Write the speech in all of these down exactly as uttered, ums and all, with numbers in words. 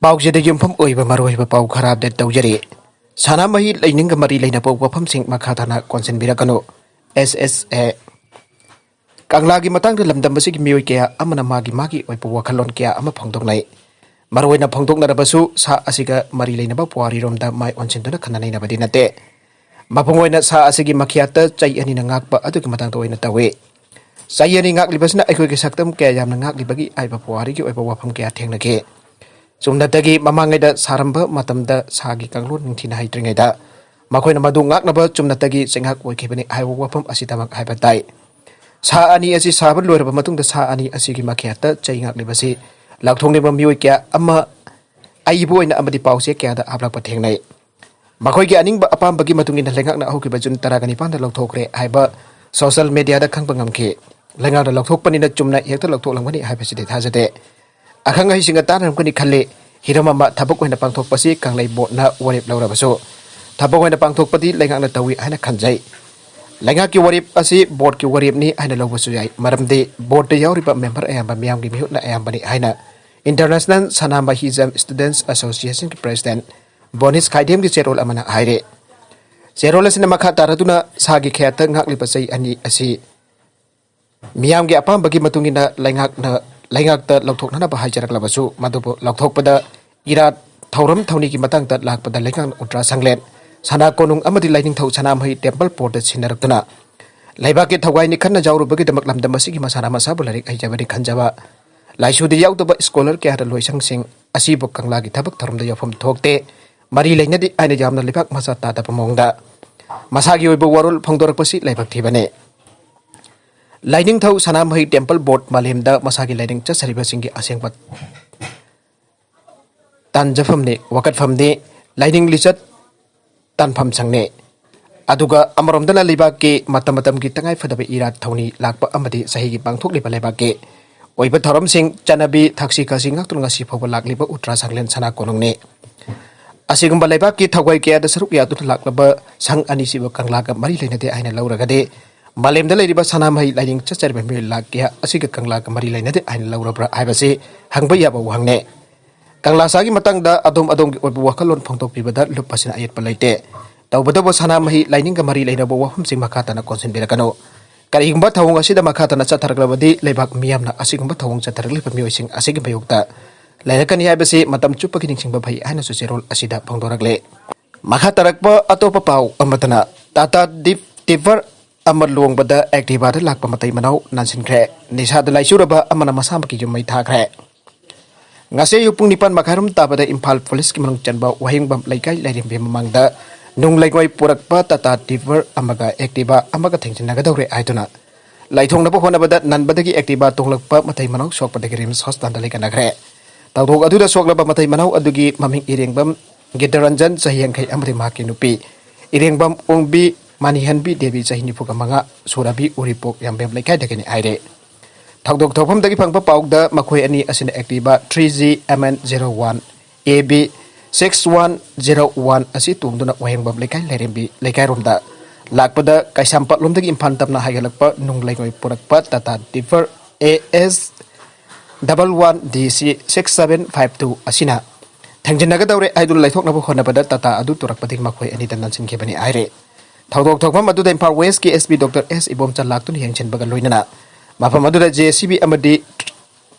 ꯄꯥꯎꯆꯦꯗ ꯌꯨꯝꯐꯝ ꯑꯣꯏꯕ ꯃꯔꯨꯑꯣꯏꯕ ꯄꯥꯎ ꯈꯔ ꯑꯞꯗꯦꯠ ꯇꯧꯖꯔꯤ꯫ ꯁꯅꯥꯃꯍꯤ ꯂꯥꯏꯅꯤꯡꯒ ꯃꯔꯤ ꯂꯩꯅꯕ ꯋꯥꯐꯝꯁꯤꯡ ꯃꯈꯥ ꯇꯥꯅ ꯀꯣꯟꯁꯤꯟꯕꯤꯔꯛꯀꯅꯨ꯫ ꯑꯦꯁ ꯑꯦꯁ ꯑꯦ꯫ ꯀꯪꯂꯥꯒꯤ ꯃꯇꯥꯡꯗ ꯂꯝꯗꯝ ꯑꯁꯤꯒꯤ ꯃꯤꯑꯣꯏ ꯀꯌꯥ ꯑꯃꯅ ꯃꯥꯒꯤ ꯃꯥꯒꯤ ꯑꯣꯏꯕ ꯋꯥꯈꯜꯂꯣꯟ ꯀꯌꯥ ꯑꯃ ꯐꯣꯡꯗꯣꯛꯅꯩ꯫ ꯃꯔꯨꯑꯣꯏꯅ ꯐꯣꯡꯗꯣꯛꯅꯔꯕꯁꯨ ꯁꯥ ꯑꯁꯤꯒ ꯃꯔꯤ ꯂꯩꯅꯕ ꯄꯨꯋꯥꯔꯤꯔꯣꯝꯗ ꯃꯥꯏ ꯑꯣꯟꯁꯤꯟꯗꯨꯅ ꯈꯟꯅ ꯅꯩꯅꯕꯗꯤ ꯅꯠꯇꯦ꯫ ꯃꯄꯨꯡ ꯑꯣꯏꯅ ꯁꯥ ꯑꯁꯤꯒꯤ ꯃꯈ꯭ꯌꯥꯠꯇ ꯆꯩ ꯑꯅꯤꯅ ꯉꯥꯛꯄ ꯑꯗꯨꯒꯤ ꯃꯇꯥꯡꯗ ꯑꯣꯏꯅ ꯇꯧꯏ꯫ ꯆꯩ ꯑꯅꯤ ꯉꯥꯛꯂꯤꯕꯁꯤꯅ ꯑꯩꯈꯣꯏꯒꯤ ꯁꯛꯇꯝ ꯀꯌꯥ ꯌꯥꯝꯅ ꯉꯥꯛꯂꯤꯕꯒꯤ ꯍꯥꯏꯕ ꯄꯨꯋꯥꯔꯤꯒꯤ ꯑꯣꯏꯕ ꯋꯥꯐꯝ ꯀꯌꯥ ꯊꯦꯡꯅꯈꯤ꯫ ꯆꯨꯝꯅꯇꯒꯤ ꯃꯃꯥꯡꯉꯩꯗ ꯁꯥꯔꯝꯕ ꯃꯇꯝꯗ ꯁꯥꯒꯤ ꯀꯥꯡꯂꯣꯟ ꯅꯤꯡꯊꯤꯅ ꯍꯩꯇ꯭ꯔꯤꯉꯩꯗ ꯃꯈꯣꯏꯅ ꯃꯗꯨ ꯉꯥꯛꯅꯕ ꯆꯨꯝꯅꯇꯒꯤ ꯆꯩꯉꯥꯛ ꯑꯣꯏꯈꯤꯕꯅꯤ ꯍꯥꯏꯕ ꯋꯥꯐꯝ ꯑꯁꯤꯗꯃꯛ ꯍꯥꯏꯕ ꯇꯥꯏ꯫ ꯁꯥ ꯑꯅꯤ ꯑꯁꯤ ꯁꯥꯕ ꯂꯣꯏꯔꯕ ꯃꯇꯨꯡꯗ ꯁꯥ ꯑꯅꯤ ꯑꯁꯤꯒꯤ ꯃꯈꯌꯥꯠꯇ ꯆꯩ ꯉꯥꯛꯂꯤꯕꯁꯤ ꯂꯥꯎꯊꯣꯛꯅꯤꯡꯕ ꯃꯤꯑꯣꯏ ꯀꯌꯥ ꯑꯃ ꯑꯏꯕ ꯑꯣꯏꯅ ꯑꯃꯗꯤ ꯄꯥꯎꯆꯦ ꯀꯌꯥꯗ ꯍꯥꯞꯂꯛꯄ ꯊꯦꯡꯅꯩ꯫ ꯃꯈꯣꯏꯒꯤ ꯑꯅꯤꯡꯕ ꯑꯄꯥꯝꯕꯒꯤ ꯃꯇꯨꯡ ꯏꯟꯅ ꯂꯩꯉꯥꯛꯅ ꯍꯧꯈꯤꯕ ꯖꯨꯟ ꯇꯔꯥꯒ ꯅꯤꯄꯥꯟꯗ ꯂꯧꯊꯣꯛꯈ꯭ꯔꯦ ꯍꯥꯏꯕ ꯁꯣꯁꯤꯌꯦꯜ ꯃꯤꯗꯤꯌꯥꯗ ꯈꯪꯕ ꯉꯝꯈꯤ꯫ ꯂꯩꯉꯥꯛꯅ ꯂꯧꯊꯣꯛꯄꯅꯤꯅ ꯆꯨꯝꯅ ꯍꯦꯛꯇ ꯂꯧꯊꯣꯛꯂꯝꯒꯅꯤ ꯍꯥꯏꯕꯁꯤꯗꯤ ꯊꯥꯖꯗꯦ꯫ ꯑꯈꯪ ꯑꯍꯩꯁꯤꯡꯅ ꯇꯥꯟꯅꯔꯝꯒꯅꯤ ꯈꯜꯂꯤ꯫ ꯍꯤꯔꯝ ꯑꯃ ꯊꯕꯛ ꯑꯣꯏꯅ ꯄꯥꯡꯊꯣꯛꯄꯁꯤ ꯀꯪꯂꯩ ꯕꯣꯔꯗꯅ ꯋꯥꯔꯦꯞ ꯂꯧꯔꯕꯁꯨ ꯊꯕꯛ ꯑꯣꯏꯅ ꯄꯥꯡꯊꯣꯛꯄꯗꯤ ꯂꯩꯉꯥꯛꯅ ꯇꯧꯏ ꯍꯥꯏꯅ ꯈꯟꯖꯩ꯫ ꯂꯩꯉꯥꯛꯀꯤ ꯋꯥꯔꯦꯞ ꯑꯁꯤ ꯕꯣꯔꯗꯀꯤ ꯋꯥꯔꯦꯞꯅꯤ ꯍꯥꯏꯅ ꯂꯧꯕꯁꯨ ꯌꯥꯏ, ꯃꯔꯝꯗꯤ ꯕꯣꯔꯗꯇ ꯌꯥꯎꯔꯤꯕ ꯃꯦꯝꯕꯔ ꯑꯌꯥꯝꯕ ꯃꯤꯌꯥꯝꯒꯤ ꯃꯤꯍꯨꯠꯅ ꯑꯌꯥꯝꯕꯅꯤ ꯍꯥꯏꯅ ꯏꯟꯇꯔꯅꯦꯁꯅꯦꯜ ꯁꯅꯥꯃꯍꯤꯖꯝ ꯁ꯭ꯇꯨꯗꯦꯟꯠꯁ ꯑꯦꯁꯣꯁꯤꯌꯦꯁꯟꯒꯤ ꯄ꯭ꯔꯦꯁꯤꯗꯦꯟꯠ ꯕꯣꯅꯤꯁ ꯈꯥꯏꯗꯦꯝꯒꯤ ꯆꯦꯔꯣꯜ ꯑꯃꯅ ꯍꯥꯏꯔꯦ꯫ ꯆꯦꯔꯣꯜ ꯑꯁꯤꯅ ꯃꯈꯥ ꯇꯥꯔꯗꯨꯅ ꯁꯥꯒꯤ ꯈꯌꯥꯠꯇ ꯉꯥꯛꯂꯤꯕ ꯆꯩ ꯑꯅꯤ ꯑꯁꯤ ꯃꯤꯌꯥꯝꯒꯤ ꯑꯄꯥꯝꯕꯒꯤ ꯃꯇꯨꯡ ꯏꯟꯅ ꯂꯩꯉꯥꯛꯅ, ꯂꯩꯉꯥꯛꯇ ꯂꯧꯊꯣꯛꯅꯅꯕ ꯍꯥꯏꯖꯔꯛꯂꯕꯁꯨ, ꯃꯗꯨꯕꯨ ꯂꯧꯊꯣꯛꯄꯗ ꯏꯔꯥꯠ ꯊꯧꯔꯝ ꯊꯧꯅꯤꯒꯤ ꯃꯇꯥꯡꯗ ꯂꯥꯛꯄꯗ ꯂꯩꯉꯥꯛꯅ ꯎꯇ꯭ꯔꯥ ꯁꯪꯂꯦꯟ, ꯁꯅꯥ ꯀꯣꯅꯨꯡ ꯑꯃꯗꯤ ꯂꯥꯏꯅꯤꯡꯊꯧ ꯁꯅꯥꯃꯍꯤ ꯇꯦꯝꯄꯜ ꯕꯣꯔꯗꯇ ꯁꯤꯟꯅꯔꯛꯇꯨꯅ ꯂꯩꯕꯥꯛꯀꯤ ꯊꯧꯒꯥꯏ ꯅꯤꯈꯠꯅ ꯌꯥꯎꯔꯨꯕꯒꯤꯗꯃꯛ ꯂꯝꯗꯝ ꯑꯁꯤꯒꯤ ꯃꯁꯥꯅ ꯃꯁꯥꯕꯨ ꯂꯥꯏꯔꯤꯛ ꯍꯩꯖꯕꯅꯤ ꯈꯟꯖꯕ ꯂꯥꯏꯁꯨꯗ ꯌꯥꯎꯗꯕ ꯁ꯭ꯀꯣꯂꯔ ꯀꯌꯥꯗ ꯂꯣꯏꯁꯪꯁꯤꯡ ꯑꯁꯤꯕꯨ ꯀꯪꯂꯥꯒꯤ ꯊꯕꯛ ꯊꯧꯔꯝꯗ ꯌꯥꯎꯐꯝ ꯊꯣꯛꯇꯦ, ꯃꯔꯤ ꯂꯩꯅꯗꯦ ꯍꯥꯏꯅ ꯌꯥꯝꯅ ꯂꯩꯕꯥꯛ ꯃꯆꯥ ꯇꯥꯗꯕ ꯃꯑꯣꯡꯗ ꯃꯁꯥꯒꯤ ꯑꯣꯏꯕ ꯋꯥꯔꯣꯜ ꯐꯣꯡꯗꯣꯔꯛꯄꯁꯤ ꯂꯥꯏꯕꯛ ꯊꯤꯕꯅꯤ꯫ ꯂꯥꯏꯅꯤꯡꯊꯧ ꯁꯅꯥꯃꯍꯤ ꯇꯦꯝꯄꯜ ꯕꯣꯔꯗ ꯃꯥꯂꯦꯝꯗ ꯃꯁꯥꯒꯤ ꯂꯥꯏꯅꯤꯡ ꯆꯠꯆꯔꯤꯕꯁꯤꯡꯒꯤ ꯑꯁꯦꯡꯕ ꯇꯥꯟꯖꯐꯝꯅꯤ, ꯋꯥꯀꯠꯐꯝꯅꯤ, ꯂꯥꯏꯅꯤꯡ ꯂꯤꯆꯠ ꯇꯥꯟꯐꯝ ꯁꯪꯅꯤ꯫ ꯑꯗꯨꯒ ꯑꯃꯔꯣꯝꯗꯅ ꯂꯩꯕꯥꯛꯀꯤ ꯃꯇꯝ ꯃꯇꯝꯒꯤ ꯇꯉꯥꯏꯐꯗꯕ ꯏꯔꯥꯠ ꯊꯧꯅꯤ ꯂꯥꯛꯄ ꯑꯃꯗꯤ ꯆꯍꯤꯒꯤ ꯄꯥꯡꯊꯣꯛꯂꯤꯕ ꯂꯩꯕꯥꯛꯀꯤ ꯑꯣꯏꯕ ꯊꯧꯔꯝꯁꯤꯡ, ꯆꯠꯅꯕꯤ, ꯊꯛꯁꯤ ꯈꯥꯁꯤ ꯉꯥꯛꯇꯨꯅ ꯉꯁꯤ ꯐꯥꯎꯕ ꯂꯥꯛꯂꯤꯕ ꯎꯇ꯭ꯔꯥ ꯁꯪꯂꯦꯟ ꯁꯅꯥ ꯀꯣꯅꯨꯡꯅꯤ꯫ ꯑꯁꯤꯒꯨꯝꯕ ꯂꯩꯕꯥꯛꯀꯤ ꯊꯧꯒꯥꯏ ꯀꯌꯥꯗ ꯁꯔꯨꯛ ꯌꯥꯗꯨꯅ ꯂꯥꯛꯂꯕ ꯁꯪ ꯑꯅꯤꯁꯤꯕꯨ ꯀꯪꯂꯥꯒ ꯃꯔꯤ ꯂꯩꯅꯗꯦ ꯍꯥꯏꯅ ꯂꯧꯔꯒꯗꯤ, ꯃꯥꯂꯦꯝꯗ ꯂꯩꯔꯤꯕ ꯁꯅꯥꯃꯍꯤ ꯂꯥꯏꯅꯤꯡ ꯆꯠꯆꯔꯤꯕ ꯃꯤꯑꯣꯏ ꯂꯥꯛ ꯀꯌꯥ ꯑꯁꯤꯒ ꯀꯪꯂꯥꯒ ꯃꯔꯤ ꯂꯩꯅꯗꯦ ꯍꯥꯏꯅ ꯂꯧꯔꯕ꯭ꯔꯥ ꯍꯥꯏꯕꯁꯤ ꯍꯪꯕ ꯌꯥꯕ ꯋꯥꯍꯪꯅꯤ꯫ ꯀꯪꯂꯥꯁꯥꯒꯤ ꯃꯇꯥꯡꯗ ꯑꯗꯣꯝ ꯑꯗꯣꯝꯒꯤ ꯑꯣꯏꯕ ꯋꯥꯈꯜꯂꯣꯟ ꯐꯣꯡꯗꯣꯛꯄꯤꯕꯗ ꯂꯨꯞꯄꯁꯤꯅ ꯑꯌꯦꯠꯄ ꯂꯩꯇꯦ꯫ ꯇꯧꯕꯇꯕꯨ ꯁꯅꯥꯃꯍꯤ ꯂꯥꯏꯅꯤꯡꯒ ꯃꯔꯤ ꯂꯩꯅꯕ ꯋꯥꯐꯝꯁꯤꯡ ꯃꯈꯥ ꯇꯥꯅ ꯀꯣꯟꯁꯤꯟꯕꯤꯔꯛꯀꯅꯨ꯫ ꯀꯔꯤꯒꯨꯝꯕ ꯊꯧꯑꯣꯡ ꯑꯁꯤꯗ ꯃꯈꯥ ꯇꯥꯅ ꯆꯠꯊꯔꯛꯂꯕꯗꯤ ꯂꯩꯕꯥꯛ ꯃꯤꯌꯥꯝꯅ ꯑꯁꯤꯒꯨꯝꯕ ꯊꯧꯑꯣꯡ ꯆꯠꯊꯔꯛꯂꯤꯕ ꯃꯤꯑꯣꯏꯁꯤꯡ ꯑꯁꯤꯒꯤ ꯃꯥꯌꯣꯛꯇ ꯂꯩꯔꯛꯀꯅꯤ ꯍꯥꯏꯕꯁꯤ ꯃꯇꯝ ꯆꯨꯞꯄꯒꯤ ꯅꯤꯡꯁꯤꯡꯕ ꯐꯩ ꯍꯥꯏꯅꯁꯨ ꯆꯦꯔꯣꯜ ꯑꯁꯤꯗ ꯐꯣꯡꯗꯣꯔꯛꯂꯦ꯫ ꯃꯈꯥ ꯇꯥꯔꯛꯄ ꯑꯇꯣꯞꯄ ꯄꯥꯎ ꯑꯃꯗꯅ ꯇꯥꯇꯥ ꯗꯤꯞ ꯇꯤꯄꯔ ꯑꯃ ꯂꯣꯡꯕꯗ ꯑꯦꯛꯇꯤꯚꯥꯗ ꯂꯥꯛꯄ ꯃꯇꯩ ꯃꯅꯥꯎ ꯅꯥꯟꯁꯤꯟꯈ꯭ꯔꯦ꯫ ꯅꯤꯁꯥꯗ ꯂꯥꯏꯆꯨꯔꯕ ꯑꯃꯅ ꯃꯁꯥꯃꯛꯀꯤ ꯌꯨꯝ ꯃꯩ ꯊꯥꯈ꯭ꯔꯦ꯫ ꯉꯁꯤ ꯑꯌꯨꯛ ꯄꯨꯡ ꯅꯤꯄꯥꯟ ꯃꯈꯥꯏꯔꯣꯝ ꯇꯥꯕꯗ ꯏꯝꯐꯥꯜ ꯄꯨꯂꯤꯁꯀꯤ ꯃꯅꯨꯡ ꯆꯟꯕ ꯋꯥꯍꯦꯡꯕꯝ ꯂꯩꯀꯥꯏ ꯂꯥꯏꯔꯦꯝꯕꯤ ꯃꯃꯥꯡꯗ ꯅꯨꯡ ꯂꯩꯉꯣꯏ ꯄꯨꯔꯛꯄ ꯇꯥꯇꯥ ꯇꯤꯄꯔ ꯑꯃꯒ ꯑꯦꯛꯇꯤꯚꯥ ꯑꯃꯒ ꯊꯦꯡꯖꯤꯟꯅꯒꯗꯧꯔꯦ ꯍꯥꯏꯗꯨꯅ ꯂꯥꯏꯊꯣꯛꯅꯕ ꯍꯣꯠꯅꯕꯗ ꯅꯟꯕꯗꯒꯤ ꯑꯦꯛꯇꯤꯚꯥ ꯇꯣꯡꯂꯛꯄ ꯃꯇꯩ ꯃꯅꯥꯎ ꯁꯣꯛꯄꯗꯒꯤ ꯔꯤꯝꯁ ꯍꯣꯁꯄꯤꯇꯥꯜꯗ ꯂꯩꯀꯠꯅꯈ꯭ꯔꯦ꯫ ꯊꯧꯗꯣꯛ ꯑꯗꯨꯗ ꯁꯣꯛꯂꯕ ꯃꯇꯩ ꯃꯅꯥꯎ ꯑꯗꯨꯒꯤ ꯃꯃꯤꯡ ꯏꯔꯦꯡꯕꯝ ꯒꯤꯇꯔꯟꯖꯟ ꯆꯍꯤ ꯌꯥꯡꯈꯩ ꯑꯃꯗꯤ ꯃꯍꯥꯛꯀꯤ ꯅꯨꯄꯤ ꯏꯔꯦꯡꯕꯝ ꯑꯣꯡꯕꯤ ꯃꯅꯤꯍꯟꯕꯤ ꯗꯦꯕꯤ ꯆꯍꯤ ꯅꯤꯐꯨꯒ ꯃꯉꯥ ꯁꯨꯔꯕꯤ ꯎꯔꯤꯄꯣꯛ ꯌꯥꯝꯕꯦꯝ ꯂꯩꯀꯥꯏꯗꯒꯤꯅꯤ ꯍꯥꯏꯔꯦ꯫ ꯊꯧꯗꯣꯛ ꯊꯣꯛꯐꯝꯗꯒꯤ ꯐꯪꯕ ꯄꯥꯎꯗ ꯃꯈꯣꯏ ꯑꯅꯤ ꯑꯁꯤꯅ Activa three G M N zero one A B six one zero one ꯑꯁꯤ ꯇꯣꯡꯗꯨꯅ ꯋꯥꯍꯦꯡꯕꯝ ꯂꯩꯀꯥꯏ ꯂꯥꯏꯔꯦꯝꯕꯤ ꯂꯩꯀꯥꯏꯔꯣꯝꯗ ꯂꯥꯛꯄꯗ ꯀꯩꯁꯥꯝꯄꯥꯠꯂꯣꯝꯗꯒꯤ ꯏꯝꯐꯥꯜ ꯇꯝꯅ ꯍꯥꯏꯒꯠꯂꯛꯄ ꯅꯨꯡ ꯂꯩꯉꯣꯏ ꯄꯨꯔꯛꯄ Tata tipper A S double one D C six seven five two ꯑꯁꯤꯅ ꯊꯦꯡꯖꯤꯟꯅꯒꯗꯧꯔꯦ ꯍꯥꯏꯗꯨꯅ ꯂꯩꯊꯣꯛꯅꯕ ꯍꯣꯠꯅꯕꯗ ꯇꯥꯇꯥ ꯑꯗꯨ ꯇꯨꯔꯛꯄꯗꯒꯤ ꯃꯈꯣꯏ ꯑꯅꯤꯗ ꯅꯟꯁꯤꯟꯈꯤꯕꯅꯤ ꯍꯥꯏꯔꯦ꯫ ꯊꯧꯗꯣꯛ ꯊꯣꯛꯐꯝ ꯑꯗꯨꯗ ꯏꯝꯐꯥꯜ ꯋꯦꯁꯀꯤ ꯑꯦꯁ ꯄꯤ ꯗꯣꯛꯇꯔ ꯑꯦꯁ ꯏꯕꯣꯝꯆꯟ ꯂꯥꯛꯇꯨꯅ ꯌꯦꯡꯁꯤꯟꯕꯒ ꯂꯣꯏꯅꯅ ꯃꯐꯝ ꯑꯗꯨꯗ ꯖꯦ ꯁꯤ ꯕꯤ ꯑꯃꯗꯤ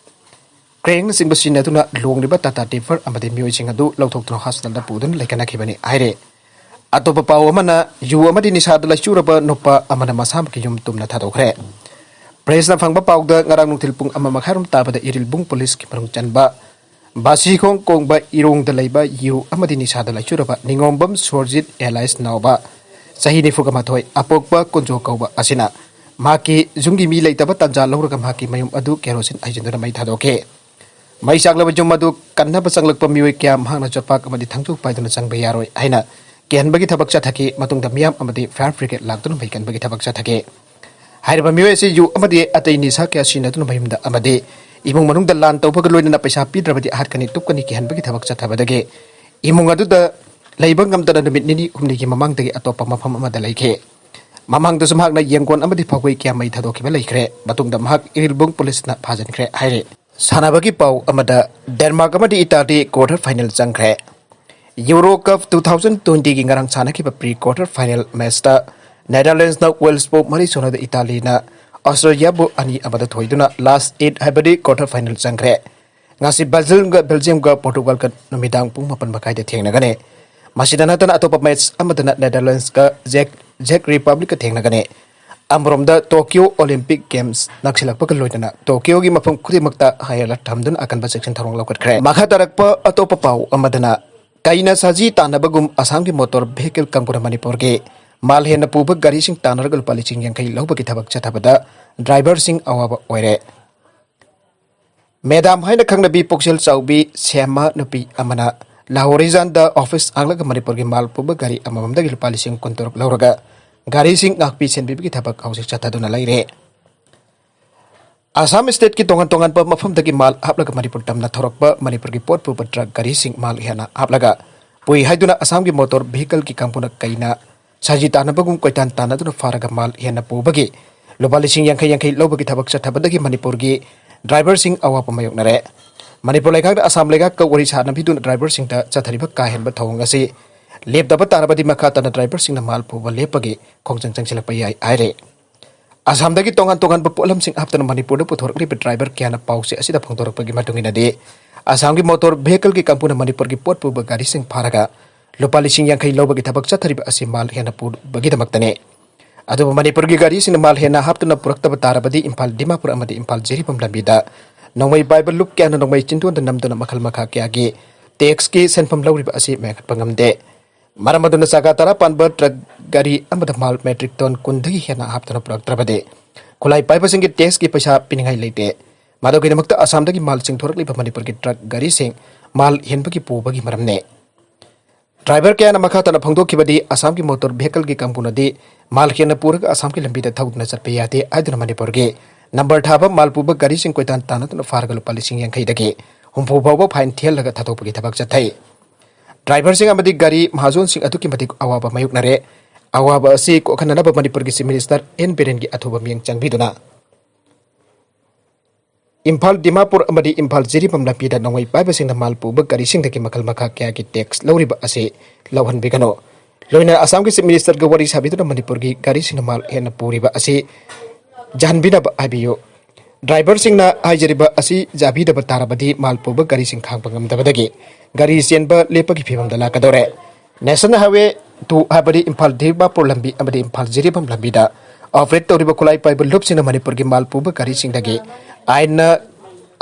ꯀ꯭ꯔꯦꯟꯅꯆꯤꯡꯕ ꯁꯤꯖꯤꯟꯅꯗꯨꯅ ꯂꯣꯡꯂꯤꯕ ꯇꯥꯇꯥ ꯇꯤꯄꯔ ꯑꯃꯗꯤ ꯃꯤꯑꯣꯏꯁꯤꯡ ꯑꯗꯨ ꯂꯧꯊꯣꯛꯇꯨꯅ ꯍꯣꯁꯄꯤꯇꯥꯜꯗ ꯄꯨꯗꯨꯅ ꯂꯩꯈꯠꯅꯈꯤꯕꯅꯤ ꯍꯥꯏꯔꯦ꯫ ꯑꯇꯣꯞꯄ ꯄꯥꯎ ꯑꯃꯅ, ꯌꯨ ꯑꯃꯗꯤ ꯅꯤꯁꯥꯗ ꯂꯥꯏꯆꯨꯔꯕ ꯅꯨꯄꯥ ꯑꯃꯅ ꯃꯁꯥꯃꯛꯀꯤ ꯌꯨꯝ ꯇꯨꯝꯅ ꯊꯥꯗꯣꯛꯈ꯭ꯔꯦ꯫ ꯄ꯭ꯔꯦꯁꯅ ꯐꯪꯕ ꯄꯥꯎꯗ ꯉꯔꯥꯡ ꯅꯨꯡꯊꯤꯜ ꯄꯨꯡ ꯑꯃ ꯃꯈꯥꯏꯔꯣꯝ ꯇꯥꯕꯗ ꯏꯔꯤꯜꯕꯨꯡ ꯄꯨꯂꯤꯁꯀꯤ ꯃꯅꯨꯡ ꯆꯟꯕ ꯕꯥꯁꯤꯈꯣꯡ ꯀꯣꯡꯕ ꯏꯔꯣꯡꯗ ꯂꯩꯕ ꯌꯨ ꯑꯃꯗꯤ ꯅꯤꯁꯥꯗ ꯂꯥꯏꯆꯨꯔꯕ ꯅꯤꯉꯣꯝꯕꯝ ꯁꯣꯔꯖꯤꯠ ꯑꯦꯂꯥꯏꯁ ꯅꯥꯎꯕ ꯆꯍꯤ ꯅꯤꯐꯨꯒ ꯃꯥꯊꯣꯏ, ꯑꯄꯣꯛꯄ ꯀꯨꯟꯖꯣ ꯀꯧꯕ ꯑꯁꯤꯅ ꯃꯍꯥꯛꯀꯤ ꯌꯨꯝꯒꯤ ꯃꯤ ꯂꯩꯇꯕ ꯇꯥꯟꯖꯥ ꯂꯧꯔꯒ ꯃꯍꯥꯛꯀꯤ ꯃꯌꯨꯝ ꯑꯗꯨ ꯀꯦꯔꯣꯁꯤꯟ ꯍꯩꯖꯤꯟꯗꯨꯅ ꯃꯩ ꯊꯥꯗꯣꯛꯈꯤ꯫ ꯃꯩ ꯆꯥꯛꯂꯕ ꯌꯨꯝ ꯑꯗꯨ ꯀꯟꯅꯕ ꯆꯪꯂꯛꯄ ꯃꯤꯑꯣꯏ ꯀꯌꯥ ꯃꯍꯥꯛꯅ ꯌꯣꯠꯄꯥꯛ ꯑꯃꯗꯤ ꯊꯥꯡꯖꯧ ꯄꯥꯏꯗꯨꯅ ꯆꯪꯕ ꯌꯥꯔꯣꯏ ꯍꯥꯏꯅ ꯀꯤꯍꯟꯕꯒꯤ ꯊꯕꯛ ꯆꯠꯊꯈꯤ꯫ ꯃꯇꯨꯡꯗ ꯃꯤꯌꯥꯝ ꯑꯃꯗꯤ ꯐꯥꯌꯔ ꯕ꯭ꯔꯤꯒꯦꯗ ꯂꯥꯛꯇꯨꯅ ꯃꯩ ꯀꯟꯕꯒꯤ ꯊꯕꯛ ꯆꯠꯊꯈꯤ꯫ ꯍꯥꯏꯔꯤꯕ ꯃꯤꯑꯣꯏ ꯑꯁꯤ ꯌꯨ ꯑꯃꯗꯤ ꯑꯇꯩ ꯅꯤꯁꯥ ꯀꯌꯥ ꯁꯤꯖꯤꯟꯅꯗꯨꯅ ꯃꯌꯨꯝꯗ ꯑꯃꯗꯤ ꯏꯃꯨꯡ ꯃꯅꯨꯡꯗ ꯂꯥꯟ ꯇꯧꯕꯒ ꯂꯣꯏꯅꯅ ꯄꯩꯁꯥ ꯄꯤꯗ꯭ꯔꯕꯗꯤ ꯍꯥꯠꯀꯅꯤ ꯇꯨꯞꯀꯅꯤ ꯀꯤꯍꯟꯕꯒꯤ ꯊꯕꯛ ꯆꯠꯊꯕꯗꯒꯤ ꯏꯃꯨꯡ ꯑꯗꯨꯗ ꯂꯩꯕ ꯉꯝꯗꯅ ꯅꯨꯃꯤꯠ ꯅꯤꯅꯤ ꯍꯨꯝꯅꯤꯒꯤ ꯃꯃꯥꯡꯗꯒꯤ ꯑꯇꯣꯞꯄ ꯃꯐꯝ ꯑꯃꯗ ꯂꯩꯈꯤ꯫ ꯃꯃꯥꯡꯗꯁꯨ ꯃꯍꯥꯛꯅ ꯌꯦꯡꯒꯣꯟ ꯑꯃꯗꯤ ꯐꯧꯒꯩ ꯀꯌꯥ ꯃꯩ ꯊꯥꯗꯣꯛꯈꯤꯕ ꯂꯩꯈ꯭ꯔꯦ꯫ ꯃꯇꯨꯡꯗ ꯃꯍꯥꯛ ꯏꯔꯤꯜꯕꯨꯡ ꯄꯨꯂꯤꯁꯅ ꯐꯥꯖꯤꯟꯈ꯭ꯔꯦ ꯍꯥꯏꯔꯤ꯫ ꯁꯥꯟꯅꯕꯒꯤ ꯄꯥꯎ ꯑꯃꯗ, ꯗꯦꯟꯃꯥꯔꯛ ꯑꯃꯗꯤ ꯏꯇꯥꯂꯤ quarter final ꯆꯪꯈ꯭ꯔꯦ꯫ Euro Cup two thousand twenty ꯒꯤ ꯉꯔꯥꯡ ꯁꯥꯟꯅꯈꯤꯕ pre quarter final match ꯇ ꯅꯦꯗꯔꯂꯦꯟꯁꯅ ꯋꯦꯜꯁꯄꯨ ꯃꯔꯤ ꯁꯨꯅꯗ, ꯏꯇꯥꯂꯤꯅ ꯑꯣꯁꯇ꯭ꯔꯤꯌꯥꯕꯨ ꯑꯅꯤ ꯑꯃꯗ ꯊꯣꯏꯗꯨꯅ last eight ꯍꯥꯏꯕꯗꯤ quarter final ꯆꯪꯈ꯭ꯔꯦ꯫ ꯉꯁꯤ ꯕ꯭ꯔꯥꯖꯤꯜꯒ ꯕꯦꯜꯖꯤꯌꯝꯒ ꯄꯣꯔꯇꯨꯒꯜꯒ ꯅꯨꯃꯤꯗꯥꯡ ꯄꯨꯡ ꯃꯥꯄꯟ ꯃꯈꯥꯏꯗ ꯊꯦꯡꯅꯒꯅꯤ꯫ ꯃꯁꯤꯗ ꯅꯠꯇꯅ ꯑꯇꯣꯞꯄ match ꯑꯃꯗꯅ ꯅꯦꯗꯔꯂꯦꯟꯁꯀ ꯖꯦꯛ, ꯖꯦꯛ ꯔꯤꯄꯕ꯭ꯂꯤꯛꯀ ꯊꯦꯡꯅꯒꯅꯤ꯫ ꯑꯃꯔꯣꯝꯗ ꯇꯣꯀꯤꯌꯣ ꯑꯣꯂꯤꯝꯄꯤꯛ ꯒꯦꯝꯁ ꯅꯛꯁꯤꯜꯂꯛꯄꯒ ꯂꯣꯏꯅꯅ ꯇꯣꯀꯤꯌꯣꯒꯤ ꯃꯐꯝ ꯈꯨꯗꯤꯡꯃꯛꯇ high alert ꯊꯝꯗꯨꯅ ꯑꯀꯟꯕ ꯆꯦꯛꯁꯤꯟ ꯊꯧꯔꯥꯡ ꯂꯧꯈꯠꯈ꯭ꯔꯦ꯫ ꯃꯈꯥ ꯇꯥꯔꯛꯄ ꯑꯇꯣꯞꯄ ꯄꯥꯎ ꯑꯃꯗꯅ, ꯀꯩꯅ ꯁꯖꯤ ꯇꯥꯟꯅꯕꯒꯨꯝ ꯑꯁꯥꯝꯒꯤ ꯃꯣꯇꯣꯔ ꯚꯦꯍꯤꯀꯜ ꯀꯥꯡꯕꯨꯅ ꯃꯅꯤꯄꯨꯔꯒꯤ ꯃꯥꯜ ꯍꯦꯟꯅ ꯄꯨꯕ ꯒꯥꯔꯤꯁꯤꯡ ꯇꯥꯟꯅꯔꯒ ꯂꯨꯄꯥ ꯂꯤꯁꯤꯡ ꯌꯥꯡꯈꯩ ꯂꯧꯕꯒꯤ ꯊꯕꯛ ꯆꯠꯊꯕꯗ ꯗ꯭ꯔꯥꯏꯚꯔꯁꯤꯡ ꯑꯋꯥꯕ ꯑꯣꯏꯔꯦ꯫ ꯃꯦꯗꯥꯝ ꯍꯥꯏꯅ ꯈꯪꯅꯕꯤ ꯄꯨꯛꯆꯦꯜ ꯆꯥꯎꯕꯤ ꯁꯦꯝꯃ ꯅꯨꯄꯤ ꯑꯃꯅ ꯂꯥꯍꯣꯔꯤꯖꯥꯟꯗ ꯑꯣꯐꯤꯁ ꯍꯥꯡꯂꯒ ꯃꯅꯤꯄꯨꯔꯒꯤ ꯃꯥꯜ ꯄꯨꯕ ꯒꯥꯔꯤ ꯑꯃꯃꯝꯗꯒꯤ ꯂꯨꯄꯥ ꯂꯤꯁꯤꯡ ꯀꯨꯟꯇꯔꯨꯛ ꯂꯧꯔꯒ ꯒꯥꯔꯤꯁꯤꯡ ꯉꯥꯛꯄꯤ ꯁꯦꯟꯕꯤꯕꯒꯤ ꯊꯕꯛ ꯍꯧꯖꯤꯛ ꯆꯠꯊꯗꯨꯅ ꯂꯩꯔꯦ꯫ ꯑꯁꯥꯝ stateꯀꯤ ꯇꯣꯉꯥꯟ ꯇꯣꯉꯥꯟꯕ ꯃꯐꯝꯗꯒꯤ ꯃꯥꯜ ꯍꯥꯞꯂꯒ ꯃꯅꯤꯄꯨꯔ ꯇꯝꯅ ꯊꯧꯔꯛꯄ ꯃꯅꯤꯄꯨꯔꯒꯤ ꯄꯣꯠ ꯄꯨꯕ ꯇ꯭ꯔꯛ ꯒꯥꯔꯤꯁꯤꯡ ꯃꯥꯜ ꯍꯦꯟꯅ ꯍꯥꯞꯂꯒ ꯄꯨꯏ ꯍꯥꯏꯗꯨꯅ ꯑꯁꯥꯝꯒꯤ ꯃꯣꯇꯣꯔ ꯚꯦꯍꯤꯀꯜꯒꯤ ꯀꯥꯡꯕꯨꯅ ꯀꯩꯅ ꯁꯖꯤ ꯇꯥꯟꯅꯕꯒꯨꯝ ꯀꯣꯏꯇꯥꯟ ꯇꯥꯟꯅꯗꯨꯅ ꯐꯥꯔꯒ ꯃꯥꯜ ꯍꯦꯟꯅ ꯄꯨꯕꯒꯤ ꯂꯨꯄꯥ ꯂꯤꯁꯤꯡ ꯌꯥꯡꯈꯩ ꯌꯥꯡꯈꯩ ꯂꯧꯕꯒꯤ ꯊꯕꯛ ꯆꯠꯊꯕꯗꯒꯤ ꯃꯅꯤꯄꯨꯔꯒꯤ ꯗ꯭ꯔꯥꯏꯚꯔꯁꯤꯡ ꯑꯋꯥꯕ ꯃꯥꯌꯣꯛꯅꯔꯦ꯫ ꯃꯅꯤꯄꯨꯔ ꯂꯩꯉꯥꯛꯅ ꯑꯁꯥꯝ ꯂꯩꯉꯥꯛꯀ ꯋꯥꯔꯤ ꯁꯥꯅꯕꯤꯗꯨꯅ ꯗ꯭ꯔꯥꯏꯚꯔꯁꯤꯡꯗ ꯆꯠꯊꯔꯤꯕ ꯀꯥ ꯍꯦꯟꯕ ꯊꯧꯑꯣꯡ ꯑꯁꯤ ꯂꯦꯞꯇꯕ ꯇꯥꯔꯕꯗꯤ ꯃꯈꯥ ꯇꯥꯅ ꯗ꯭ꯔꯥꯏꯚꯔꯁꯤꯡꯅ ꯃꯥꯜ ꯄꯨꯕ ꯂꯦꯞꯄꯒꯤ ꯈꯣꯡꯖꯪ ꯆꯪꯁꯤꯜꯂꯛꯄ ꯌꯥꯏ ꯍꯥꯏꯔꯦ꯫ ꯑꯁꯥꯝꯗꯒꯤ ꯇꯣꯉꯥꯟ ꯇꯣꯉꯥꯟꯕ ꯄꯣꯠꯂꯝꯁꯤꯡ ꯍꯥꯞꯇꯨꯅ ꯃꯅꯤꯄꯨꯔꯗ ꯄꯨꯊꯣꯔꯛꯂꯤꯕ ꯗ꯭ꯔꯥꯏꯚꯔ ꯀꯌꯥꯅ ꯄꯥꯎꯆꯦ ꯑꯁꯤꯗ ꯐꯣꯡꯗꯣꯔꯛꯄꯒꯤ ꯃꯇꯨꯡ ꯏꯟꯅꯗꯤ, ꯑꯁꯥꯝꯒꯤ ꯃꯣꯇꯣꯔ ꯚꯦꯍꯤꯀꯜꯒꯤ ꯀꯥꯡꯕꯨꯅ ꯃꯅꯤꯄꯨꯔꯒꯤ ꯄꯣꯠ ꯄꯨꯕ ꯒꯥꯔꯤꯁꯤꯡ ꯐꯥꯔꯒ ꯂꯨꯄꯥ ꯂꯤꯁꯤꯡ ꯌꯥꯡꯈꯩ ꯂꯧꯕꯒꯤ ꯊꯕꯛ ꯆꯠꯊꯔꯤꯕ ꯑꯁꯤ ꯃꯥꯜ ꯍꯦꯟꯅ ꯄꯨꯕꯒꯤꯗꯃꯛꯇꯅꯤ꯫ ꯑꯗꯨꯕꯨ ꯃꯅꯤꯄꯨꯔꯒꯤ ꯒꯥꯔꯤꯁꯤꯡꯅ ꯃꯥꯜ ꯍꯦꯟꯅ ꯍꯥꯞꯇꯨꯅ ꯄꯨꯔꯛꯇꯕ ꯇꯥꯔꯕꯗꯤ ꯏꯝꯐꯥꯜ ꯗꯤꯃꯥꯄꯨꯔ ꯑꯃꯗꯤ ꯏꯝꯐꯥꯜ ꯖꯤꯔꯤꯕꯥꯝ ꯂꯝꯕꯤꯗ ꯅꯣꯡꯃꯩ ꯄꯥꯏꯕ ꯂꯨꯞ ꯀꯌꯥꯅ ꯅꯣꯡꯃꯩ ꯆꯤꯟꯗꯣꯟꯗ ꯅꯝꯗꯨꯅ ꯃꯈꯜ ꯃꯈꯥ ꯀꯌꯥꯒꯤ ꯇꯦꯛꯁꯀꯤ ꯁꯦꯟꯐꯝ ꯂꯧꯔꯤꯕ ꯑꯁꯤ ꯃꯦꯟꯈꯠꯄ ꯉꯝꯗꯦ꯫ ꯃꯔꯝ ꯑꯗꯨꯅ ꯆꯀꯥ ꯇꯔꯥ ꯄꯥꯟꯕ ꯇ꯭ꯔꯛ ꯒꯥꯔꯤ ꯑꯃꯗ ꯃꯥꯜ ꯃꯦꯇ꯭ꯔꯤꯛ ꯇꯣꯟ ꯀꯨꯟꯗꯒꯤ ꯍꯦꯟꯅ ꯍꯥꯞꯇꯨꯅ ꯄꯨꯔꯛꯇ꯭ꯔꯕꯗꯤ ꯈꯨꯠꯂꯥꯏ ꯄꯥꯏꯕꯁꯤꯡꯒꯤ ꯇꯦꯛꯁꯀꯤ ꯄꯩꯁꯥ ꯄꯤꯅꯤꯡꯉꯥꯏ ꯂꯩꯇꯦ꯫ ꯃꯗꯨꯒꯤꯗꯃꯛꯇ ꯑꯁꯥꯝꯗꯒꯤ ꯃꯥꯜ ꯆꯤꯡꯊꯣꯔꯛꯂꯤꯕ ꯃꯅꯤꯄꯨꯔꯒꯤ ꯇ꯭ꯔꯛ ꯒꯥꯔꯤꯁꯤꯡ ꯃꯥꯜ ꯍꯦꯟꯕꯒꯤ ꯄꯨꯕꯒꯤ ꯃꯔꯝꯅꯤ꯫ ꯗ꯭ꯔꯥꯏꯚꯔ ꯀꯌꯥꯅ ꯃꯈꯥ ꯇꯥꯅ ꯐꯣꯡꯗꯣꯛꯈꯤꯕꯗꯤ, ꯑꯁꯥꯝꯒꯤ ꯃꯣꯇꯣꯔ ꯚꯦꯍꯤꯀꯜꯒꯤ ꯀꯥꯡꯕꯨꯅꯗꯤ ꯃꯥꯜ ꯍꯦꯟꯅ ꯄꯨꯔꯒ ꯑꯁꯥꯝꯒꯤ ꯂꯝꯕꯤꯗ ꯊꯧꯗꯨꯅ ꯆꯠꯄ ꯌꯥꯗꯦ ꯍꯥꯏꯗꯨꯅ ꯃꯅꯤꯄꯨꯔꯒꯤ ꯅꯝꯕꯔ ꯊꯥꯕ ꯃꯥꯜ ꯄꯨꯕ ꯒꯥꯔꯤꯁꯤꯡ ꯀꯣꯏꯇꯥꯟ ꯇꯥꯟꯅꯗꯨꯅ ꯐꯥꯔꯒ ꯂꯨꯄꯥ ꯂꯤꯁꯤꯡ ꯌꯥꯡꯈꯩꯗꯒꯤ ꯍꯨꯝꯐꯨ ꯐꯥꯎꯕ ꯐꯥꯏꯟ ꯊꯤꯍꯜꯂꯒ ꯊꯥꯗꯣꯛꯄꯒꯤ ꯊꯕꯛ ꯆꯠꯊꯩ꯫ ꯗ꯭ꯔꯥꯏꯚꯔꯁꯤꯡ ꯑꯃꯗꯤ ꯒꯥꯔꯤ ꯃꯍꯥꯖꯣꯟꯁꯤꯡ ꯑꯗꯨꯛꯀꯤ ꯃꯇꯤꯛ ꯑꯋꯥꯕ ꯃꯥꯌꯣꯛꯅꯔꯦ꯫ ꯑꯋꯥꯕ ꯑꯁꯤ ꯀꯣꯛꯍꯟꯅꯅꯕ ꯃꯅꯤꯄꯨꯔꯒꯤ ꯆꯤꯐ ꯃꯤꯅꯤꯁꯇꯔ ꯑꯦꯟ ꯕꯤꯔꯦꯟꯒꯤ ꯑꯊꯨꯕ ꯃꯤꯠꯌꯦꯡ ꯆꯪꯕꯤꯗꯨꯅ ꯏꯝꯐꯥꯜ ꯗꯤꯃꯥꯄꯨꯔ ꯑꯃꯗꯤ ꯏꯝꯐꯥꯜ ꯖꯤꯔꯤꯕꯥꯝ ꯂꯝꯕꯤꯗ ꯅꯣꯡꯃꯩ ꯄꯥꯏꯕꯁꯤꯡꯅ ꯃꯥꯜ ꯄꯨꯕ ꯒꯥꯔꯤꯁꯤꯡꯗꯒꯤ ꯃꯈꯜ ꯃꯈꯥ ꯀꯌꯥꯒꯤ ꯇꯦꯛꯁ ꯂꯧꯔꯤꯕ ꯑꯁꯤ ꯂꯧꯍꯟꯕꯤꯒꯅꯨ꯫ ꯂꯣꯏꯅꯅ ꯑꯁꯥꯝꯒꯤ ꯆꯤꯐ ꯃꯤꯅꯤꯁꯇꯔꯒ ꯋꯥꯔꯤ ꯁꯥꯕꯤꯗꯨꯅ ꯃꯅꯤꯄꯨꯔꯒꯤ ꯒꯥꯔꯤꯁꯤꯡꯅ ꯃꯥꯜ ꯍꯦꯟꯅ ꯄꯨꯔꯤꯕ ꯑꯁꯤ ꯌꯥꯍꯟꯕꯤꯅꯕ ꯍꯥꯏꯕꯤꯌꯨ꯫ ꯗ꯭ꯔꯥꯏꯚꯔꯁꯤꯡꯅ ꯍꯥꯏꯖꯔꯤꯕ ꯑꯁꯤ ꯌꯥꯕꯤꯗꯕ ꯇꯥꯔꯕꯗꯤ ꯃꯥꯜ ꯄꯨꯕ ꯒꯥꯔꯤꯁꯤꯡ ꯈꯥꯡꯕ ꯉꯝꯗꯕꯗꯒꯤ ꯒꯥꯔꯤ ꯆꯦꯟꯕ ꯂꯦꯞꯄꯒꯤ ꯐꯤꯕꯝꯗ ꯂꯥꯛꯀꯗꯧꯔꯦ꯫ ꯅꯦꯁꯅꯦꯜ ꯍꯥꯏꯋꯦ ꯇꯨ ꯍꯥꯏꯕꯗꯤ ꯏꯝꯐꯥꯜ ꯗꯤꯃꯥꯄꯨꯔ ꯂꯝꯕꯤ ꯑꯃꯗꯤ ꯏꯝꯐꯥꯜ ꯖꯤꯔꯤꯕꯥꯝ ꯂꯝꯕꯤꯗ ꯑꯣꯄꯔꯦꯠ ꯇꯧꯔꯤꯕ ꯈꯨꯠꯂꯥꯏ ꯄꯥꯏꯕ ꯂꯨꯞꯁꯤꯡꯅ ꯃꯅꯤꯄꯨꯔꯒꯤ ꯃꯥꯜ ꯄꯨꯕ ꯒꯥꯔꯤꯁꯤꯡꯗꯒꯤ ꯑꯥꯏꯟꯅ,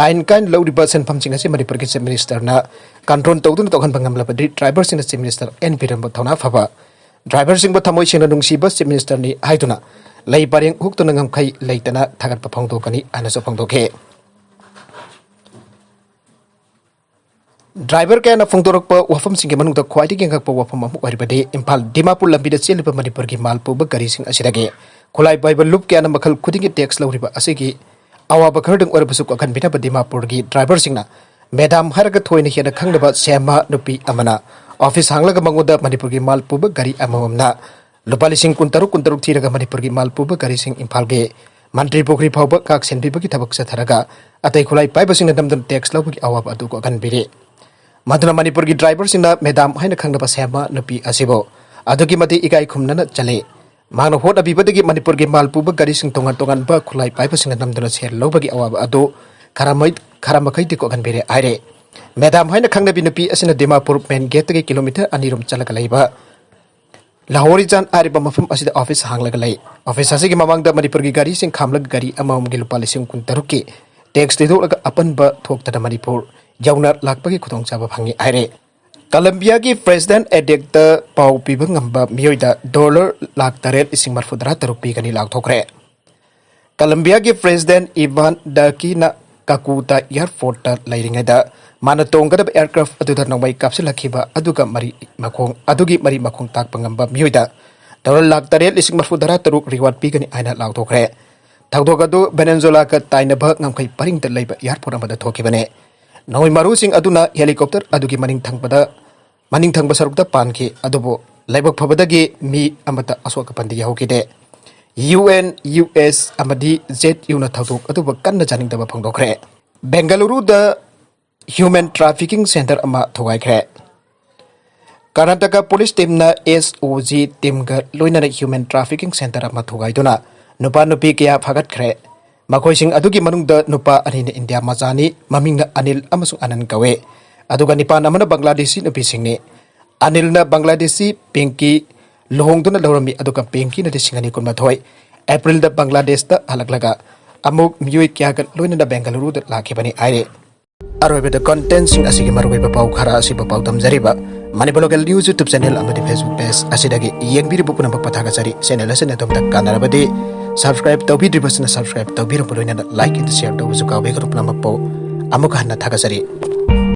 ꯑꯥꯏꯟ ꯀꯥꯏꯅ ꯂꯧꯔꯤꯕ ꯁꯦꯟꯐꯝꯁꯤꯡ ꯑꯁꯤ ꯃꯅꯤꯄꯨꯔꯒꯤ ꯆꯤꯐ ꯃꯤꯅꯤꯁꯇꯔꯅ ꯀꯟꯇ꯭ꯔꯣꯜ ꯇꯧꯗꯨꯅ ꯇꯧꯍꯟꯕ ꯉꯝꯂꯕꯗꯤ ꯗ꯭ꯔꯥꯏꯚꯔꯁꯤꯡꯅ ꯆꯤꯐ ꯃꯤꯅꯤꯁꯇꯔ ꯑꯦꯟ ꯕꯤꯔꯦꯟꯕꯨ ꯊꯧꯅꯥ ꯐꯕ, ꯗ꯭ꯔꯥꯏꯚꯔꯁꯤꯡꯕꯨ ꯊꯃꯣꯏ ꯁꯦꯡꯅ ꯅꯨꯡꯁꯤꯕ ꯆꯤꯐ ꯃꯤꯅꯤꯁꯇꯔꯅꯤ ꯍꯥꯏꯗꯨꯅ ꯂꯩ ꯄꯔꯦꯡ ꯍꯨꯛꯇꯨꯅ ꯉꯝꯈꯩ ꯂꯩꯇꯅ ꯊꯥꯒꯠꯄ ꯐꯣꯡꯗꯣꯛꯀꯅꯤ ꯍꯥꯏꯅꯁꯨ ꯐꯣꯡꯗꯣꯛꯈꯤ꯫ ꯗ꯭ꯔꯥꯏꯚꯔ ꯀꯌꯥꯅ ꯐꯣꯡꯗꯣꯔꯛꯄ ꯋꯥꯐꯝꯁꯤꯡꯒꯤ ꯃꯅꯨꯡꯗ ꯈ꯭ꯋꯥꯏꯗꯒꯤ ꯉꯛꯄ ꯋꯥꯐꯝ ꯑꯃ ꯑꯣꯏꯔꯤꯕꯗꯤ ꯏꯝꯐꯥꯜ ꯗꯤꯃꯥꯄꯨꯔ ꯂꯝꯕꯤꯗ ꯆꯦꯜꯂꯤꯕ ꯃꯅꯤꯄꯨꯔꯒꯤ ꯃꯥꯜ ꯄꯨꯕ ꯒꯥꯔꯤꯁꯤꯡ ꯑꯁꯤꯗꯒꯤ ꯈꯨꯠꯂꯥꯏ ꯄꯥꯏꯕ ꯂꯨꯞ ꯀꯌꯥꯅ ꯃꯈꯜ ꯈꯨꯗꯤꯡꯒꯤ ꯇꯦꯛꯁ ꯂꯧꯔꯤꯕ ꯑꯁꯤꯒꯤ ꯑꯋꯥꯕ ꯈꯔꯗꯪ ꯑꯣꯏꯔꯕꯁꯨ ꯀꯣꯛꯍꯟꯕꯤꯅꯕ ꯗꯤꯃꯥꯄꯨꯔꯒꯤ ꯗ꯭ꯔꯥꯏꯚꯔꯁꯤꯡꯅ ꯃꯦꯗꯥꯝ ꯍꯥꯏꯔꯒ ꯊꯣꯏꯅ ꯍꯦꯟꯅ ꯈꯪꯅꯕ ꯁꯦꯝꯃ ꯅꯨꯄꯤ ꯑꯃꯅ ꯑꯣꯐꯤꯁ ꯍꯥꯡꯂꯒ ꯃꯉꯣꯟꯗ ꯃꯅꯤꯄꯨꯔꯒꯤ ꯃꯥꯜ ꯄꯨꯕ ꯒꯥꯔꯤ ꯑꯃꯃꯝꯅ ꯂꯨꯄꯥ ꯂꯤꯁꯤꯡ ꯀꯨꯟ ꯇꯔꯨꯛ, ꯀꯨꯟ ꯇꯔꯨꯛ ꯊꯤꯔꯒ ꯃꯅꯤꯄꯨꯔꯒꯤ ꯃꯥꯜ ꯄꯨꯕ ꯒꯥꯔꯤꯁꯤꯡ ꯏꯝꯐꯥꯜꯒꯤ ꯃꯟꯇ꯭ꯔꯤ ꯄꯨꯈ꯭ꯔꯤ ꯐꯥꯎꯕ ꯀꯥꯛ ꯁꯦꯟꯕꯤꯕꯒꯤ ꯊꯕꯛ ꯆꯠꯊꯔꯒ ꯑꯇꯩ ꯈꯨꯠꯂꯥꯏ ꯄꯥꯏꯕꯁꯤꯡꯅ ꯅꯝꯗꯨꯅ ꯇꯦꯛꯁ ꯂꯧꯕꯒꯤ ꯑꯋꯥꯕ ꯑꯗꯨ ꯀꯣꯛꯍꯟꯕꯤꯔꯤ꯫ ꯃꯗꯨꯅ ꯃꯅꯤꯄꯨꯔꯒꯤ ꯗ꯭ꯔꯥꯏꯚꯔꯁꯤꯡꯅ ꯃꯦꯗꯥꯝ ꯍꯥꯏꯅ ꯈꯪꯅꯕ ꯁꯦꯝꯃ ꯅꯨꯄꯤ ꯑꯁꯤꯕꯨ ꯑꯗꯨꯛꯀꯤ ꯃꯇꯤꯛ ꯏꯀꯥꯏ ꯈꯨꯝꯅꯅ ꯆꯠꯂꯤ꯫ ꯃꯍꯥꯛꯅ ꯍꯣꯠꯅꯕꯤꯕꯗꯒꯤ ꯃꯅꯤꯄꯨꯔꯒꯤ ꯃꯥꯜ ꯄꯨꯕ ꯒꯥꯔꯤꯁꯤꯡ ꯇꯣꯉꯥꯟ ꯇꯣꯉꯥꯟꯕ ꯈꯨꯠꯂꯥꯏ ꯄꯥꯏꯕꯁꯤꯡꯅ ꯅꯝꯗꯨꯅ ꯁꯦꯜ ꯂꯧꯕꯒꯤ ꯑꯋꯥꯕ ꯑꯗꯨ ꯈꯔ ꯃꯩ-, ꯈꯔ ꯃꯈꯩꯗꯤ ꯀꯣꯛꯍꯟꯕꯤꯔꯦ ꯍꯥꯏꯔꯦ꯫ ꯃꯦꯗꯥꯝ ꯍꯥꯏꯅ ꯈꯪꯅꯕꯤ ꯅꯨꯄꯤ ꯑꯁꯤꯅ ꯗꯤꯃꯥꯄꯨꯔ ꯃꯦꯟ ꯒꯦꯠꯇꯒꯤ ꯀꯤꯂꯣꯃꯤꯇꯔ ꯑꯅꯤ ꯔꯣꯝ ꯆꯠꯂꯒ ꯂꯩꯕ ꯂꯍꯣꯔꯤꯖꯥꯟ ꯍꯥꯏꯔꯤꯕ ꯃꯐꯝ ꯑꯁꯤꯗ ꯑꯣꯐꯤꯁ ꯍꯥꯡꯂꯒ ꯂꯩ꯫ ꯑꯣꯐꯤꯁ ꯑꯁꯤꯒꯤ ꯃꯃꯥꯡꯗ ꯃꯅꯤꯄꯨꯔꯒꯤ ꯒꯥꯔꯤꯁꯤꯡ ꯈꯥꯝꯂꯒ ꯒꯥꯔꯤ ꯑꯃꯃꯝꯒꯤ ꯂꯨꯄꯥ ꯂꯤꯁꯤꯡ ꯀꯨꯟ ꯇꯔꯨꯛꯀꯤ ꯇꯦꯛꯁ ꯊꯤꯗꯣꯛꯂꯒ ꯑꯄꯟꯕ ꯊꯣꯛꯇꯅ ꯃꯅꯤꯄꯨꯔ ꯌꯧꯅ ꯂꯥꯛꯄꯒꯤ ꯈꯨꯗꯣꯡꯆꯥꯕ ꯐꯪꯉꯤ ꯍꯥꯏꯔꯦ꯫ ꯀꯂꯝꯕꯤꯌꯥꯒꯤ ꯄ꯭ꯔꯦꯁꯤꯗꯦꯟ ꯑꯦꯗꯦꯛꯇ ꯄꯥꯎ ꯄꯤꯕ ꯉꯝꯕ ꯃꯤꯑꯣꯏꯗ ꯗꯣꯂꯔ ꯂꯥꯈ ꯇꯔꯦꯠ ꯂꯤꯁꯤꯡ ꯃꯔꯤꯐꯨ ꯇꯔꯥ ꯇꯔꯨꯛ ꯄꯤꯒꯅꯤ ꯂꯥꯎꯊꯣꯛꯈ꯭ꯔꯦ꯫ ꯀꯂꯝꯕꯤꯌꯥꯒꯤ ꯄ꯭ꯔꯦꯁꯤꯗꯦꯟ ꯏꯚꯥꯟ ꯗꯀꯤꯅ ꯀꯀꯨꯇꯥ ꯑꯦꯌꯥꯔꯄꯣꯔꯠꯇ ꯂꯩꯔꯤꯉꯩꯗ ꯃꯥꯅ ꯇꯣꯡꯒꯗꯕ ꯑꯦꯌꯔꯀ꯭ꯔꯥꯐ ꯑꯗꯨꯗ ꯅꯣꯡꯃꯩ ꯀꯥꯞꯁꯤꯜꯂꯛꯈꯤꯕ ꯑꯗꯨꯒ ꯃꯔꯤ ꯃꯈꯣꯡ, ꯑꯗꯨꯒꯤ ꯃꯔꯤ ꯃꯈꯣꯡ ꯇꯥꯛꯄ ꯉꯝꯕ ꯃꯤꯑꯣꯏꯗ ꯗꯣꯂꯔ ꯂꯥꯈ ꯇꯔꯦꯠ ꯂꯤꯁꯤꯡ ꯃꯔꯤꯐꯨ ꯇꯔꯥ ꯇꯔꯨꯛ ꯔꯤꯋꯥꯔꯗ ꯄꯤꯒꯅꯤ ꯍꯥꯏꯅ ꯂꯥꯎꯊꯣꯛꯈ꯭ꯔꯦ꯫ ꯊꯧꯗꯣꯛ ꯑꯗꯨ ꯚꯦꯅꯦꯖꯨꯂꯥꯒ ꯇꯥꯏꯅꯕ ꯉꯝꯈꯩ ꯄꯔꯤꯡꯗ ꯂꯩꯕ ꯑꯦꯌꯥꯔꯄꯣꯔꯠ ꯑꯃꯗ ꯊꯣꯛꯈꯤꯕꯅꯤ꯫ ꯅꯣꯡꯃꯩ ꯃꯔꯨꯁꯤꯡ ꯑꯗꯨꯅ ꯍꯦꯂꯤꯀꯣꯞꯇꯔ ꯑꯗꯨꯒꯤ ꯃꯅꯤꯡ ꯊꯪꯕꯗ, ꯃꯅꯤꯡ ꯊꯪꯕ ꯁꯔꯨꯛꯇ ꯄꯥꯟꯈꯤ, ꯑꯗꯨꯕꯨ ꯂꯥꯏꯕꯛ ꯐꯕꯗꯒꯤ ꯃꯤ ꯑꯃꯠꯇ ꯑꯁꯣꯛ ꯑꯄꯟꯗꯤ ꯌꯥꯎꯈꯤꯗꯦ꯫ ꯌꯨ ꯑꯦꯟ, ꯌꯨ ꯑꯦꯁ ꯑꯃꯗꯤ ꯖꯦꯠ ꯌꯨꯅ ꯊꯧꯗꯣꯛ ꯑꯗꯨꯕꯨ ꯀꯟꯅ ꯌꯥꯅꯤꯡꯗꯕ ꯐꯣꯡꯗꯣꯛꯈ꯭ꯔꯦ꯫ ꯕꯦꯡꯒꯂꯨꯔꯨꯗ human trafficking center ꯑꯃ ꯊꯨꯒꯥꯏꯈ꯭ꯔꯦ꯫ ꯀꯔꯅꯥꯇꯀꯥ ꯄꯨꯂꯤꯁ ꯇꯤꯝꯅ ꯑꯦꯁ ꯑꯣ ꯖꯤ ꯇꯤꯝꯒ ꯂꯣꯏꯅꯅ human trafficking center ꯑꯃ ꯊꯨꯒꯥꯏꯗꯨꯅ ꯅꯨꯄꯥ ꯅꯨꯄꯤ ꯀꯌꯥ ꯐꯥꯒꯠꯈ꯭ꯔꯦ꯫ ꯃꯈꯣꯏꯁꯤꯡ ꯑꯗꯨꯒꯤ ꯃꯅꯨꯡꯗ ꯅꯨꯄꯥ ꯑꯅꯤꯅ ꯏꯟꯗꯤꯌꯥ ꯃꯆꯥꯅꯤ, ꯃꯃꯤꯡꯅ ꯑꯅꯤꯜ ꯑꯃꯁꯨꯡ ꯑꯅꯟ ꯀꯧꯏ꯫ ꯑꯗꯨꯒ ꯅꯤꯄꯥꯟ ꯑꯃꯅ ꯕꯪꯒ꯭ꯂꯥꯗꯦꯁꯤ ꯅꯨꯄꯤꯁꯤꯡꯅꯤ꯫ ꯑꯅꯤꯜꯅ ꯕꯪꯒ꯭ꯂꯥꯗꯦꯁꯤ ꯄꯤꯡꯀꯤ ꯂꯨꯍꯣꯡꯗꯨꯅ ꯂꯧꯔꯝꯃꯤ, ꯑꯗꯨꯒ ꯄꯤꯡꯀꯤꯅ ꯂꯤꯁꯤꯡ ꯑꯅꯤ ꯀꯨꯟꯃꯥꯊꯣꯏ ꯑꯦꯄ꯭ꯔꯤꯜꯗ ꯕꯪꯒ꯭ꯂꯥꯗꯦꯁꯇ ꯍꯜꯂꯛꯂꯒ ꯑꯃꯨꯛ ꯃꯤꯑꯣꯏ ꯀꯌꯥꯒ ꯂꯣꯏꯅꯅ ꯕꯦꯡꯒꯂꯨꯔꯨꯗ ꯂꯥꯛꯈꯤꯕꯅꯤ ꯍꯥꯏꯔꯤ꯫ ꯑꯔꯣꯏꯕꯗ contentꯁꯤꯡ ꯑꯁꯤꯒꯤ ꯃꯔꯨꯑꯣꯏꯕ ꯄꯥꯎ ꯈꯔ ꯑꯁꯤꯕꯨ ꯄꯥꯎꯗꯝꯖꯔꯤꯕ Manipur local news YouTube channel ꯑꯃꯗꯤ Facebook page ꯑꯁꯤꯗꯒꯤ ꯌꯦꯡꯕꯤꯔꯤꯕ ꯄꯨꯝꯅꯃꯛꯄꯨ ꯊꯥꯒꯠꯆꯔꯤ꯫ Channel ꯑꯁꯤꯅ ꯑꯗꯣꯝꯗ ꯀꯥꯟꯅꯔꯕꯗꯤ subscribe ꯇꯧꯕꯤꯗ꯭ꯔꯤꯕꯁꯤꯅ subscribe ꯇꯧꯕꯤꯔꯝꯕ ꯂꯣꯏꯅꯅ like and share ꯇꯧꯕꯁꯨ ꯀꯥꯎꯕꯤꯒꯅꯨ꯫ ꯄꯨꯝꯅꯃꯛꯄꯨ ꯑꯃꯨꯛ ꯍꯟꯅ ꯊꯥꯒꯠꯆꯔꯤ꯫